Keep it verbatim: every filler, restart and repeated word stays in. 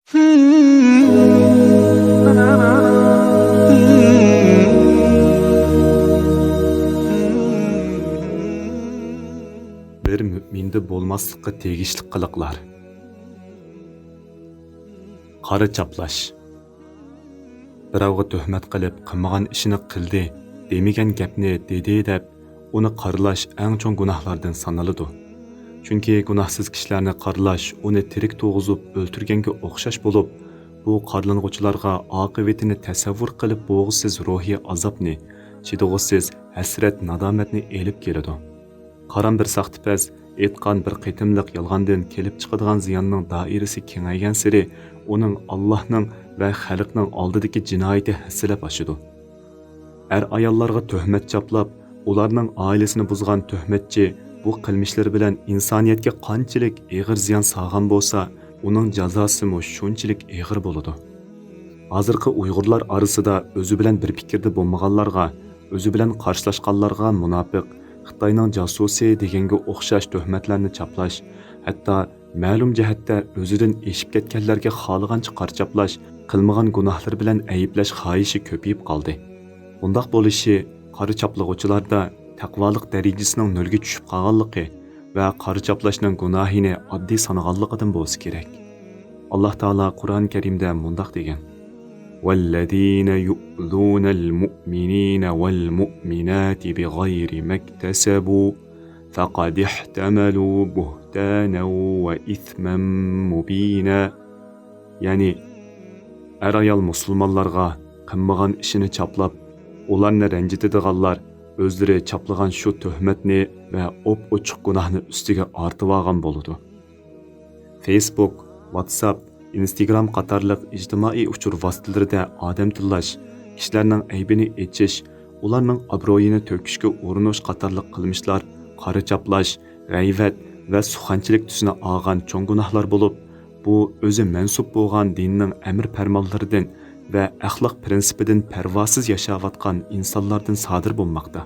بىر مۆمىندە بولماسلىققا تېگىشلىك قىلىقلار. قارا چاپلاش. بىراۋغا تۆھمەت قىلىپ، قىلمىغان ئىشىنى قىلدى، دېمىگەن گەپنى دېدى دەپ، ئۇنى قارىلاش ئەڭ چوڭ گۇناھلاردىن سانىلىدۇ. چۈنكى گۇناھسىز كىشىلەرنى قارىلاش ئۇنى تىرىك تۇرغۇزۇپ ئۆلتۈرگەنگە ئوخشاش بولۇپ، بۇ قارىلانغۇچىلارغا ئاقىۋىتىنى تەسەۋۋۇر قىلىپ بولغۇسىز روھىي ئازابنى، چىدىغۇسىز ھەسرەت-نادامەتنى ئېلىپ كېلىدۇ. قارام بىر ساختىپەز ئېيتقان بىر قېتىملىق يالغاندىن كېلىپ چىقىدىغان زىياننىڭ دائىرىسى كېڭەيگەنسېرى، ئۇنىڭ ئاللاھنىڭ ۋە خەلقنىڭ ئالدىدىكى جىنايىتى ھەسسىلەپ ئاشىدۇ. ئەر-ئاياللارغا تۆھمەت چاپلاپ، ئۇلارنىڭ ئائىلىسىنى بۇزغان تۆھمەتچى بۇ قىلمىشلىرى بىلەن ئىنسانىيەتكە قانچىلىك ئېغىر زىيان سالغان بولسا، ئۇنىڭ جازاسىمۇ شۇنچىلىك ئېغىر بولىدۇ. ھازىرقى ئۇيغۇرلار ئارىسىدا ئۆزى بىلەن بىر پىكىردە بولمىغانلارغا، ئۆزى بىلەن قارشىلاشقانلارغا مۇناپىق، خىتاينىڭ جاسۇسى دېگەنگە ئوخشاش تۆھمەتلەرنى چاپلاش، ھەتتا مەلۇم جەھەتتە ئۆزىدىن ئېشىپ كەتكەنلەرگە خالىغانچە قارا چاپلاش، قىلمىغان گۇناھلىرى بىلەن ئەيىبلەش خاھىشى كۆپىيىپ قالدى. بۇنداق بولۇشى قارا چاپلىغۇچىلاردا تەقۋالىق دەرىجىسىنىڭ نۆلگە چۈشۈپ قالغانلىقى ۋە قارا چاپلاشنىڭ گۇناھىنى ئاددىي سانىغانلىقىدىن بولسا كېرەك. ئاللاھ تائالا قۇرئان كەرىمدە مۇنداق دېگەن: والذين يؤذون المؤمنين والمؤمنات بغير ما اكتسبوا فقد احتملوا بهتانا وإثما مبينا. يەنى، ئەر-ئايال مۇسۇلمانلارغا قىلمىغان ئىشىنى چاپلاپ، ئۇلارنى رەنجىتىدىغانلار ئۆزلىرى چاپلىغان شۇ تۆھمەتنى ۋە ئوپئوچۇق گۇناھنى ئۈستىگە ئارتىۋالغان بولىدۇ. فېيسبۇك، ۋاتساپ، ئىنستاگرام قاتارلىق ئىجتىمائىي ئۇچۇر ۋاسىتىلىرىدە ئادەم تىللاش، كىشىلەرنىڭ ئەيىبىنى ئېچىش، ئۇلارنىڭ ئابرۇيىنى تۆكۈشكە ئۇرۇنۇش قاتارلىق قىلمىشلار قارا چاپلاش، غەيۋەت ۋە سۇخەنچىلىك تۈسىنى ئالغان چوڭ گۇناھلار بولۇپ، بۇ ئۆزى مەنسۇپ بولغان دىننىڭ ئەمىر پەرمانلىرىدىن ۋە ئەخلاق پىرىنسىپىدىن پەرۋاسىز ياشاۋاتقان ئىنسانلاردىن سادىر بولماقتا.